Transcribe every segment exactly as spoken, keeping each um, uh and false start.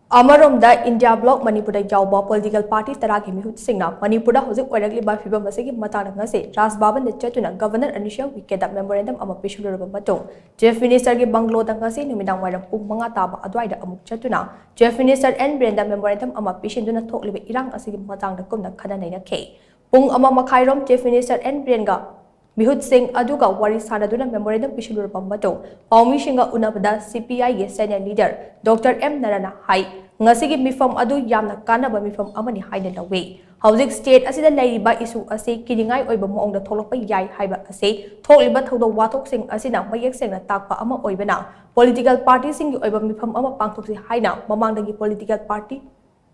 ꯑꯃꯔꯣꯝꯗ, India block ꯃꯅꯤꯄꯨꯔꯗ ꯌꯥꯎꯕ ꯄꯣꯂꯤꯇꯤꯀꯦꯜ ꯄꯥꯔꯇꯤ ꯇꯔꯥꯒꯤ ꯃꯤꯍꯨꯠꯁꯤꯡꯅ ꯃꯅꯤꯄꯨꯔꯗ ꯍꯧꯖꯤꯛ ꯑꯣꯏꯔꯛꯂꯤꯕ ꯐꯤꯕꯝ ꯑꯁꯤꯒꯤ ꯃꯇꯥꯡꯗ ꯉꯁꯤ ꯔꯥꯖ ꯚꯕꯟꯗ ꯆꯠꯇꯨꯅ ꯒꯚꯔꯅꯔ ꯑꯅꯤꯁꯤꯌꯥ ꯎꯏꯀꯦꯗ ꯃꯦꯃꯣꯔꯦꯟꯗꯝ ꯑꯃ ꯄꯤꯁꯤꯜꯂꯨꯔꯕ ꯃꯇꯨꯡ, ꯆꯤꯐ ꯃꯤꯅꯤꯁꯇꯔꯒꯤ ꯕꯪꯒ꯭ꯂꯣꯗ ꯉꯁꯤ ꯅꯨꯃꯤꯗꯥꯡ ꯋꯥꯏꯔꯝ ꯄꯨꯡ ꯃꯉꯥ ꯇꯥꯕ ꯑꯗꯨꯋꯥꯏꯗ ꯑꯃꯨꯛ ꯆꯠꯇꯨꯅ ꯆꯤꯐ ꯃꯤꯅꯤꯁꯇꯔ ꯑꯦꯟ ꯕꯤꯔꯦꯟꯗ ꯃꯦꯃꯣꯔꯦꯟꯗꯝ ꯑꯃ ꯄꯤꯁꯤꯟꯗꯨꯅ ꯊꯣꯛꯂꯤꯕ ꯏꯔꯥꯡ ꯑꯁꯤꯒꯤ ꯃꯇꯥꯡꯗ ꯀꯨꯞꯅ ꯈꯟꯅ ꯅꯩꯅꯈꯤ꯫ ꯄꯨꯡ ꯑꯃ ꯃꯈꯥꯏꯔꯣꯝ ꯆꯤꯐ ꯃꯤꯅꯤꯁꯇꯔ ꯑꯦꯟ ꯕꯤꯔꯦꯟꯒ ꯃꯤꯍꯨꯠꯁꯤꯡ ꯑꯗꯨꯒ ꯋꯥꯔꯤ ꯁꯥꯟꯅꯗꯨꯅ ꯃꯦꯃꯣꯔꯦꯟꯗꯝ ꯄꯤꯁꯤꯜꯂꯨꯔꯕ ꯃꯇꯨꯡ, ꯄꯥꯎꯃꯤꯁꯤꯡꯒ ꯎꯅꯕꯗ ꯁꯤ ꯄꯤ ꯑꯥꯏꯒꯤ ꯁꯦꯅꯤꯌꯔ ꯂꯤꯗꯔ ꯗꯣꯛꯇꯔ ꯑꯦꯝ ꯅꯔꯥꯅ ꯍꯥꯏ, ꯉꯁꯤꯒꯤ ꯃꯤꯐꯝ ꯑꯗꯨ ꯌꯥꯝꯅ ꯀꯥꯟꯅꯕ ꯃꯤꯐꯝ ꯑꯃꯅꯤ ꯍꯥꯏꯅ ꯂꯧꯏ꯫ ꯍꯧꯖꯤꯛ ꯁ꯭ꯇꯦꯠ ꯑꯁꯤꯗ ꯂꯩꯔꯤꯕ ꯏꯁꯨ ꯑꯁꯤ ꯀꯤꯅꯤꯡꯉꯥꯏ ꯑꯣꯏꯕ ꯃꯑꯣꯡꯗ ꯊꯣꯛꯂꯛꯄ ꯌꯥꯏ ꯍꯥꯏꯕ ꯑꯁꯤ ꯊꯣꯛꯂꯤꯕ ꯊꯧꯗꯣꯛ ꯋꯥꯊꯣꯛꯁꯤꯡ ꯑꯁꯤꯅ ꯃꯌꯦꯛ ꯁꯦꯡꯅ ꯇꯥꯛꯄ ꯑꯃ ꯑꯣꯏꯕꯅ, ꯄꯣꯂꯤꯇꯤꯀꯦꯜ ꯄꯥꯔꯇꯤꯁꯤꯡꯒꯤ ꯑꯣꯏꯕ ꯃꯤꯐꯝ ꯑꯃ ꯄꯥꯡꯊꯣꯛꯁꯤ ꯍꯥꯏꯅ ꯃꯃꯥꯡꯗꯒꯤ ꯄꯣꯂꯤꯇꯤꯀꯦꯜ ꯄꯥꯔꯇꯤ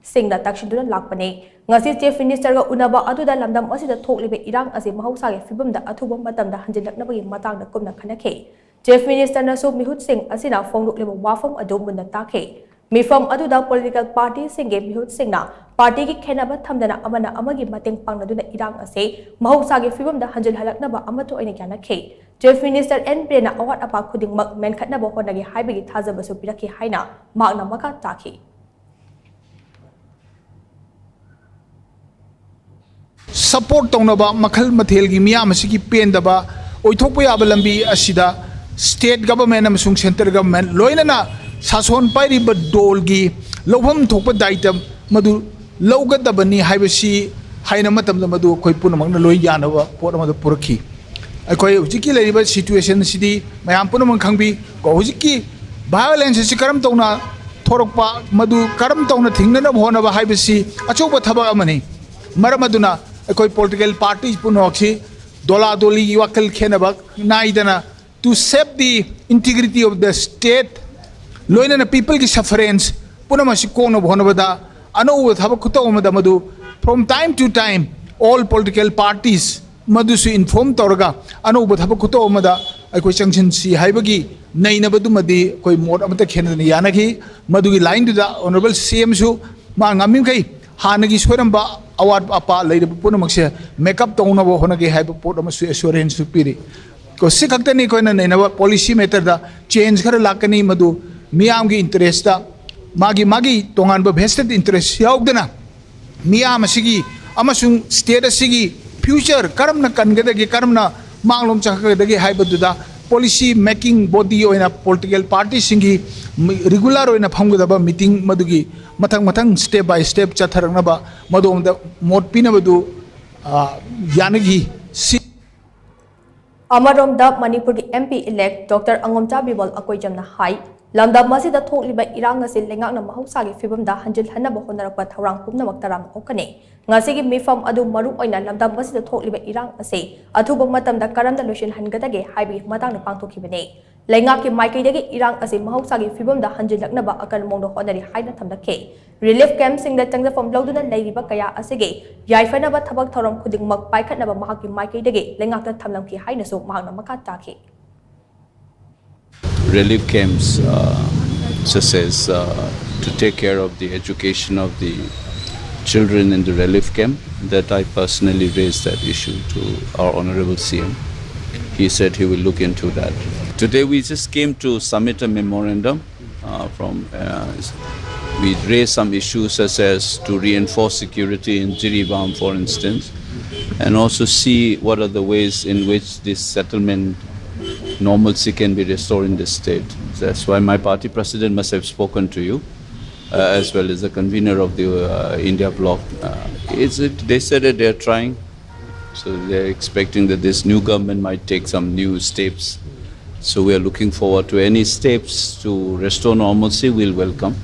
ꯁꯤꯡꯅ ꯇꯛꯁꯤꯟꯗꯨꯅ ꯂꯥꯛꯄꯅꯤ꯫ ꯉꯁꯤ ꯆꯤꯐ ꯃꯤꯅꯤꯁꯇꯔꯒ ꯎꯅꯕ ꯑꯗꯨꯗ ꯂꯝꯗꯝ ꯑꯁꯤꯗ ꯊꯣꯛꯂꯤꯕ ꯏꯔꯥꯡ ꯑꯁꯤ ꯃꯍꯧꯁꯥꯒꯤ ꯐꯤꯕꯝꯗ ꯑꯊꯨꯕ ꯃꯇꯝꯗ ꯍꯟꯖꯤꯜꯂꯛꯅꯕꯒꯤ ꯃꯇꯥꯡꯗ ꯀꯨꯞꯅ ꯈꯟꯅꯈꯤ꯫ ꯆꯤꯐ ꯃꯤꯅꯤꯁꯇꯔꯅꯁꯨ ꯃꯤꯍꯨꯠꯁꯤꯡ ꯑꯁꯤꯅ ꯐꯣꯡꯗꯣꯛꯂꯤꯕ ꯋꯥꯐꯝ ꯑꯗꯨ ꯃꯨꯟꯅ ꯇꯥꯈꯤ꯫ ꯃꯤꯐꯝ ꯑꯗꯨꯗ ꯄꯣꯂꯤꯇꯤꯀꯦꯜ ꯄꯥꯔꯇꯤꯁꯤꯡꯒꯤ ꯃꯤꯍꯨꯠꯁꯤꯡꯅ ꯄꯥꯔꯇꯤꯒꯤ ꯈꯦꯟꯅꯕ ꯊꯝꯗꯅ ꯑꯃꯅ ꯑꯃꯒꯤ ꯃꯇꯦꯡ ꯄꯥꯡꯅꯗꯨꯅ ꯏꯔꯥꯡ ꯑꯁꯤ ꯃꯍꯧꯁꯥꯒꯤ ꯐꯤꯕꯝꯗ ꯍꯟꯖꯤꯜꯍꯜꯂꯛꯅꯕ ꯑꯃꯠꯇ ꯑꯣꯏꯅ ꯌꯥꯅꯈꯤ꯫ ꯆꯤꯐ ꯃꯤꯅꯤꯁꯇꯔ ꯑꯦꯟ ꯕꯤꯔꯦꯟꯅ ꯑꯋꯥꯠ ꯑꯄꯥ ꯈꯨꯗꯤꯡꯃꯛ ꯃꯦꯟꯈꯠꯅꯕ ꯍꯣꯠꯅꯒꯦ ꯍꯥꯏꯕꯒꯤ ꯊꯥꯖꯕꯁꯨ ꯄꯤꯔꯛꯈꯤ ꯍꯥꯏꯅ ꯃꯍꯥꯛꯅ ꯃꯈꯥ ꯇꯥꯈꯤ꯫ ꯁꯄꯣꯔꯠ ꯇꯧꯅꯕ ꯃꯈꯜ ꯃꯊꯦꯜꯒꯤ ꯃꯤꯌꯥꯝ ꯑꯁꯤꯒꯤ ꯄꯦꯟꯗꯕ ꯑꯣꯏꯊꯣꯛꯄ ꯌꯥꯕ ꯂꯝꯕꯤ ꯑꯁꯤꯗ ꯁ꯭ꯇꯦꯠ ꯒꯚꯔꯟꯃꯦꯟꯠ ꯑꯃꯁꯨꯡ ꯁꯦꯟꯇ꯭ꯔꯦꯜ ꯒꯚꯔꯟꯃꯦꯟꯠ, ꯂꯣꯏꯅꯅ ꯁꯥꯁꯣꯟ ꯄꯥꯏꯔꯤꯕ ꯗꯣꯜꯒꯤ ꯂꯧꯐꯝ ꯊꯣꯛꯄ ꯗꯥꯏꯇ ꯃꯗꯨ ꯂꯧꯒꯗꯕꯅꯤ ꯍꯥꯏꯕꯁꯤ ꯍꯥꯏꯅ ꯃꯇꯝꯗ ꯃꯗꯨ ꯑꯩꯈꯣꯏ ꯄꯨꯝꯅꯃꯛꯅ ꯂꯣꯏ ꯌꯥꯅꯕ ꯄꯣꯠ ꯑꯃꯗ ꯄꯨꯔꯛꯈꯤ꯫ ꯑꯩꯈꯣꯏ ꯍꯧꯖꯤꯛꯀꯤ ꯂꯩꯔꯤꯕ ꯁꯤꯆꯨꯋꯦꯁꯟ ꯑꯁꯤꯗꯤ ꯃꯌꯥꯝ ꯄꯨꯝꯅꯃꯛ ꯈꯪꯕꯤ꯫ ꯀꯣ, ꯍꯧꯖꯤꯛꯀꯤ ꯚꯥꯏꯑꯣꯂꯦꯟꯁ ꯑꯁꯤ ꯀꯔꯝ ꯇꯧꯅ ꯊꯣꯔꯛꯄ, ꯃꯗꯨ ꯀꯔꯝ ꯇꯧꯅ ꯊꯤꯡꯅꯅꯕ ꯍꯣꯠꯅꯕ ꯍꯥꯏꯕꯁꯤ ꯑꯆꯧꯕ ꯊꯕꯛ ꯑꯃꯅꯤ꯫ ꯃꯔꯝ ꯑꯗꯨꯅ ꯑꯩꯈꯣꯏ ꯄꯣꯂꯤꯇꯤꯀꯦꯜ ꯄꯥꯔꯇꯤ ꯄꯨꯝꯅꯃꯛꯁꯤ ꯗꯣꯂꯥꯗꯣꯂꯤꯒꯤ ꯋꯥꯈꯜ ꯈꯦꯠꯅꯕ ꯅꯥꯏꯗꯅ, to save the integrity of the state, ꯂꯣꯏꯅꯅ ꯄꯤꯄꯜꯒꯤ ꯁꯐꯔꯦꯟꯁ ꯄꯨꯝꯅꯃꯛ ꯑꯁꯤ ꯀꯣꯛꯅꯕ ꯍꯣꯠꯅꯕꯗ ꯑꯅꯧꯕ ꯊꯕꯛ ꯈꯨꯇꯧ ꯑꯃꯗ ꯃꯗꯨ from time to time all political parties ꯃꯗꯨꯁꯨ ꯏꯟꯐꯣꯔꯝ ꯇꯧꯔꯒ ꯑꯅꯧꯕ ꯊꯕꯛ ꯈꯨꯇꯧ ꯑꯃꯗ ꯑꯩꯈꯣꯏ ꯆꯪꯁꯤꯟꯁꯤ ꯍꯥꯏꯕꯒꯤ ꯅꯩꯅꯕꯗꯨꯃꯗꯤ ꯑꯩꯈꯣꯏ ꯃꯣꯠ ꯑꯃꯠꯇ ꯈꯦꯠꯅꯗꯅ ꯌꯥꯅꯈꯤ꯫ ꯃꯗꯨꯒꯤ ꯂꯥꯏꯟꯗꯨꯗ ꯑꯣꯅꯔꯦꯕꯜ ꯁꯤ ꯑꯦꯝꯁꯨ ꯃꯥ ꯉꯝꯃꯤꯃꯈꯩ ꯍꯥꯟꯅꯒꯤ ꯁꯣꯏꯔꯝꯕ ꯑꯋꯥꯠ ꯑꯄꯥ ꯂꯩꯔꯕ ꯄꯨꯝꯅꯃꯛꯁꯦ ꯃꯦꯛꯑꯞ ꯇꯧꯅꯕ ꯍꯣꯠꯅꯒꯦ ꯍꯥꯏꯕ ꯄꯣꯠ ꯑꯃꯁꯨ ꯑꯦꯁꯨꯔꯦꯟꯁꯁꯨ ꯄꯤꯔꯤ꯫ ꯀꯣ, ꯁꯤ ꯈꯛꯇꯅꯤ ꯑꯩꯈꯣꯏꯅ ꯅꯩꯅꯕ꯫ ꯄꯣꯂꯤꯁꯤ ꯃꯦꯇꯔꯗ ꯆꯦꯟꯖ ꯈꯔ ꯂꯥꯛꯀꯅꯤ, ꯃꯗꯨ ꯃꯤꯌꯥꯝꯒꯤ ꯏꯟꯇꯔꯦꯁꯇ ꯃꯥꯒꯤ ꯃꯥꯒꯤ ꯇꯣꯉꯥꯟꯕ vested interest ꯌꯥꯎꯗꯅ ꯃꯤꯌꯥꯝ ꯑꯁꯤꯒꯤ ꯑꯃꯁꯨꯡ state ꯑꯁꯤꯒꯤ future ꯀꯔꯝꯅ ꯀꯟꯒꯗꯒꯦ, ꯀꯔꯝꯅ ꯃꯥꯡꯂꯣꯝ ꯆꯠꯀꯗꯒꯦ ꯍꯥꯏꯕꯗꯨꯗ policy making body ꯑꯣꯏꯅ political partyꯁꯤꯡꯒꯤ regular ꯑꯣꯏꯅ ꯐꯝꯒꯗꯕ meeting ꯃꯗꯨꯒꯤ ꯃꯊꯪ ꯃꯊꯪ step by step ꯆꯠꯊꯔꯛꯅꯕ ꯃꯗꯣꯝꯗ ꯃꯣꯠ ꯄꯤꯅꯕꯗꯨ, ꯑ, ꯌꯥꯅꯈꯤ꯫ ꯁꯤ ꯑꯃꯔꯣꯝꯗ ꯃꯅꯤꯄꯨꯔꯒꯤ M P elect Doctor ꯑꯉꯣꯝꯆꯥ Bimol ꯑꯀꯣꯏꯖꯝꯅ ꯍꯥꯏ, ꯂꯝꯗꯝ ꯑꯁꯤꯗ ꯊꯣꯛꯂꯤꯕ ꯏꯔꯥꯡ ꯑꯁꯤ ꯂꯩꯉꯥꯛꯅ ꯃꯍꯧꯁꯥꯒꯤ ꯐꯤꯕꯝꯗ ꯍꯟꯖꯤꯜꯍꯟꯅꯕ ꯍꯣꯠꯅꯔꯛꯄ ꯊꯧꯔꯥꯡ ꯄꯨꯝꯅꯃꯛ ꯇꯔꯥꯝꯅ ꯑꯣꯛꯀꯅꯤ꯫ ꯉꯁꯤꯒꯤ ꯃꯤꯐꯝ ꯑꯗꯨ ꯃꯔꯨ ꯑꯣꯏꯅ ꯂꯝꯗꯝ ꯑꯁꯤꯗ ꯊꯣꯛꯂꯤꯕ ꯏꯔꯥꯡ ꯑꯁꯤ ꯑꯊꯨꯕ ꯃꯇꯝꯗ ꯀꯔꯝꯅ ꯂꯣꯏꯁꯤꯟꯍꯟꯒꯗꯒꯦ ꯍꯥꯏꯕꯒꯤ ꯃꯇꯥꯡꯗ ꯄꯥꯡꯊꯣꯛꯈꯤꯕꯅꯤ꯫ ꯂꯩꯉꯥꯛꯀꯤ ꯃꯥꯏꯀꯩꯗꯒꯤ ꯏꯔꯥꯡ ꯑꯁꯤ ꯃꯍꯧꯁꯥꯒꯤ ꯐꯤꯕꯝꯗ ꯍꯟꯖꯤꯜꯂꯛꯅꯕ ꯑꯀꯟꯕ ꯃꯑꯣꯡꯗ ꯍꯣꯠꯅꯔꯤ ꯍꯥꯏꯅ ꯊꯝꯂꯛꯈꯤ꯫ Relief campꯁꯤꯡꯗ ꯆꯪꯖꯐꯝ ꯂꯧꯗꯨꯅ ꯂꯩꯔꯤꯕ ꯀꯌꯥ ꯑꯁꯤꯒꯤ ꯌꯥꯏꯐꯅꯕ ꯊꯕꯛ ꯊꯧꯔꯝ ꯈꯨꯗꯤꯡꯃꯛ ꯄꯥꯏꯈꯠꯅꯕ ꯃꯍꯥꯛꯀꯤ ꯃꯥꯏꯀꯩꯗꯒꯤ ꯂꯩꯉꯥꯛꯇ ꯊꯝꯂꯝꯈꯤ ꯍꯥꯏꯅꯁꯨ ꯃꯍꯥꯛꯅ ꯃꯈꯥ ꯇꯥꯈꯤ꯫ Relief camps, uh, such as uh, to take care of the education of the children in the relief camp, that I personally raised that issue to our Honorable C M. He said he will look into that. Today we just came to submit a memorandum uh, from, uh, we raised some issues such as to reinforce security in Jiribam, for instance, and also see what are the ways in which this settlement normalcy can be restored in the state. That's why my party president must have spoken to you, uh, as well as the convener of the uh, India bloc. Uh, it's, it, they said that they're trying, so they're expecting that this new government might take some new steps. So we are looking forward to any steps to restore normalcy, we'll welcome.